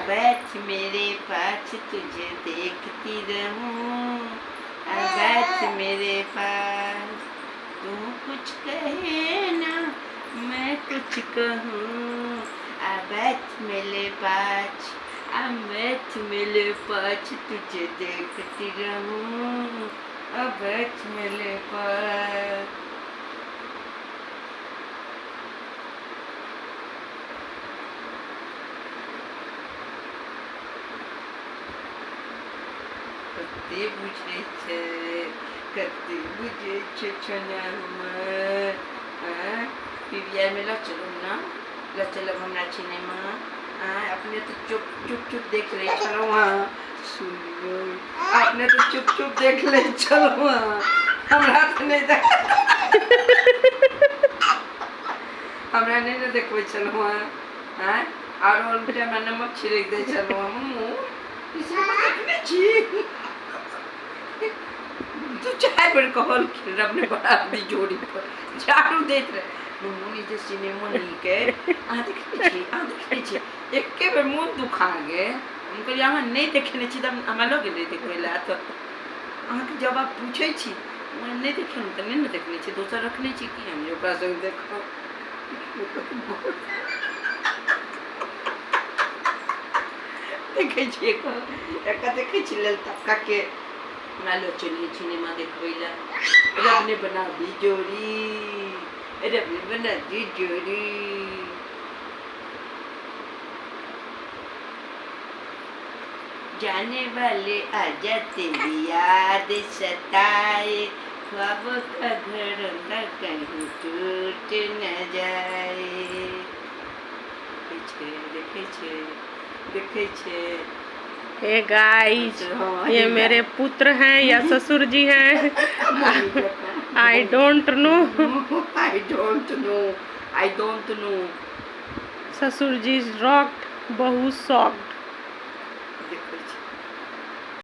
बैठ मेरे पास तुझे देखती रहूं, आ बैठ मेरे पास, तू कुछ कहे ना मैं कुछ कहूँ, आ बैठ मेरे पास, आ बैठ मेरे पास तुझे देखती रहूं, आ बैठ मेरे पास। कते बुझै छै, कते बुझै छै छना हमर। आँय, पीवीआर मे लऽ चलू ने, लऽ चलब हमरा सिनेमा। आँय, अपने तऽ चुप चुप चुप देख लै छलहुँ हँ, सुनियौ, अपने तऽ चुप चुप देख लै छलहुँ हँ, हमरा तऽ नहि देख, हमरा नहि ने देखबै छलहुँ हँ। आँय, आरो उल्टे हमरा नमक छिड़कि दै छलहुँ हँ। मुँह ई सिनेमा देखने छी? दू चारि बेर कहलखिन रब ने बना दी जोड़ी पर झाड़ू दैत रहे, मुन्नी जे सिनेमा नीक अइ, अहाँ देखने छी? अहाँ देखने छी? एके बेर मोन दुखा गेल। हम कहलियै अहाँ नहि देखेने छी तऽ हमरा लऽ गेलै देखबै लए, तऽ अहाँके जवाब पूछै छी, नहि देखलहुँ तऽ नहि ने देखने छी, दोसर रखने छी की हम जे ओकरा संग देखब? देखै छियै, एकर देखै छी ललिता के, हमरा लऽ चलियै सिनेमा देखबै लए। रब ने बना दी जोड़ी, रब ने बना दी जोड़ी। जाने वाले आजा तेरी याद सताए, ख्वाबों का घरौंदा कहीं टूट न जाए। देखै छै, देखै छै, देखै छै। हे गाइस, ये मेरे पुत्र हैं या ससुर जी हैं, I don't know. I don't know, I don't know. ससुर जी रॉक्ड, बहू शॉक्ड।